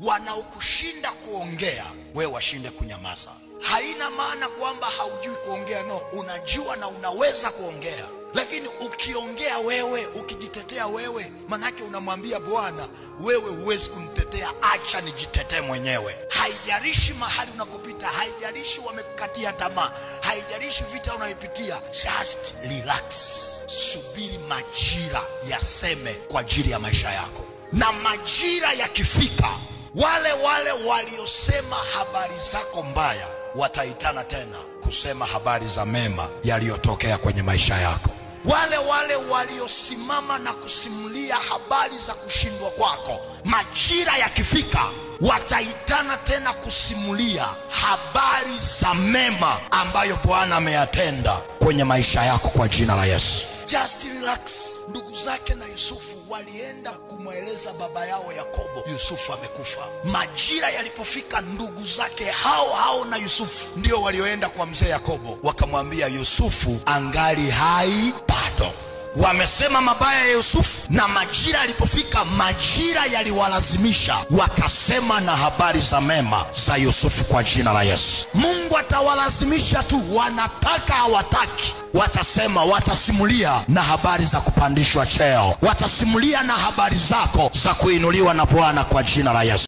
Wanaokushinda kuongea, wewe washinde kunyamaza. Haina maana kwamba haujui kuongea, no, unajua na unaweza kuongea. Lakini ukiongea wewe, ukijitetea wewe, manake unamwambia Bwana, wewe huwezi kunitetea, acha nijitetee mwenyewe. Haijalishi mahali unakopita, haijalishi wamekukatia tamaa, haijalishi vita unayopitia, just relax. Subiri majira yaseme kwa ajili ya maisha yako. Na majira yakifika, wale wale waliosema habari zako mbaya wataitana tena kusema habari za mema yaliyotokea kwenye maisha yako. Wale wale waliosimama na kusimulia habari za kushindwa kwako, majira yakifika wataitana tena kusimulia habari za mema ambayo Bwana ameyatenda kwenye maisha yako kwa jina la Yesu. Just relax. Ndugu zake na Yusufu walienda kumweleza baba yao Yakobo, Yusufu amekufa. Majira yalipofika, ndugu zake hao hao na Yusufu ndio walioenda kwa mzee Yakobo, wakamwambia Yusufu angali hai bado. Wamesema mabaya ya Yusufu, na majira yalipofika, majira yaliwalazimisha wakasema na habari za mema za Yusufu kwa jina la Yesu. Mungu atawalazimisha tu, wanataka hawataki, watasema, watasimulia na habari za kupandishwa cheo, watasimulia na habari zako za kuinuliwa na Bwana kwa jina la Yesu.